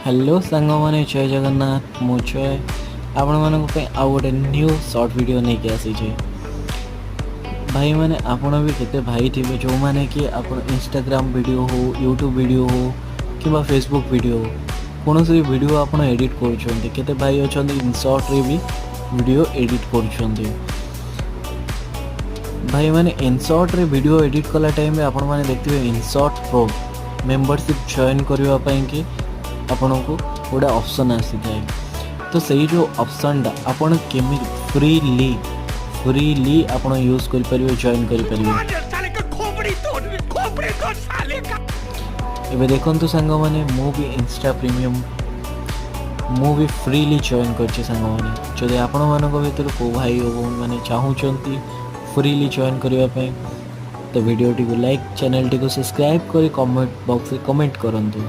Hello ସାଙ୍ଗମାନେ, ଜୟ ଜଗନ୍ନାଥ। ମୁଁ ଜୟ ଆପଣମାନଙ୍କ ପାଇଁ ଆଉ ଗୋଟେ ନ୍ୟୁ ସର୍ଟ ଭିଡ଼ିଓ ନେଇକି ଆସିଛି। ଭାଇମାନେ, ଆପଣ ବି କେତେ ଭାଇ ଥିବେ ଯେଉଁମାନେ କି ଆପଣ ଇନଷ୍ଟାଗ୍ରାମ ଭିଡ଼ିଓ ହଉ, ୟୁଟ୍ୟୁବ୍ ଭିଡ଼ିଓ ହଉ କିମ୍ବା ଫେସବୁକ୍ ଭିଡ଼ିଓ ହଉ, କୌଣସି ବି ଭିଡ଼ିଓ ଆପଣ ଏଡ଼ିଟ୍ କରୁଛନ୍ତି। କେତେ ଭାଇ ଅଛନ୍ତି ଇନସର୍ଟରେ ବି ଭିଡ଼ିଓ ଏଡ଼ିଟ୍ କରୁଛନ୍ତି। ଭାଇମାନେ, ଇନସର୍ଟରେ ଭିଡ଼ିଓ ଏଡ଼ିଟ୍ କଲା ଟାଇମ୍ରେ ଆପଣମାନେ ଦେଖିଥିବେ, ଇନସର୍ଟ ପ୍ରୋ ମେମ୍ବରସିପ୍ ଜଏନ୍ କରିବା ପାଇଁକି ଆପଣଙ୍କୁ ଗୋଟେ ଅପସନ୍ ଆସିଥାଏ। ତ ସେଇ ଯେଉଁ ଅପସନ୍ଟା ଆପଣ କେମିତି ଫ୍ରିଲି ଆପଣ ୟୁଜ୍ କରିପାରିବେ, ଜଏନ୍ କରିପାରିବେ। साले का खोपड़ी तोड़, खोपड़ी तोड़ साले का। ଏବେ ଦେଖନ୍ତୁ ସାଙ୍ଗମାନେ, ମୁଁ ବି ଇନଷ୍ଟା ପ୍ରିମିୟମ୍ ମୁଁ ବି ଫ୍ରିଲି ଜଏନ୍ କରିଛି। ସାଙ୍ଗମାନେ, ଯଦି ଆପଣମାନଙ୍କ ଭିତରୁ କେଉଁ ଭାଇ ଓ ଭଉଣୀମାନେ ଚାହୁଁଛନ୍ତି ଫ୍ରିଲି ଜଏନ୍ କରିବା ପାଇଁ, ତ ଭିଡ଼ିଓଟିକୁ ଲାଇକ୍, ଚ୍ୟାନେଲଟିକୁ ସବସ୍କ୍ରାଇବ୍ କରି କମେଣ୍ଟ ବକ୍ସରେ କମେଣ୍ଟ କରନ୍ତୁ।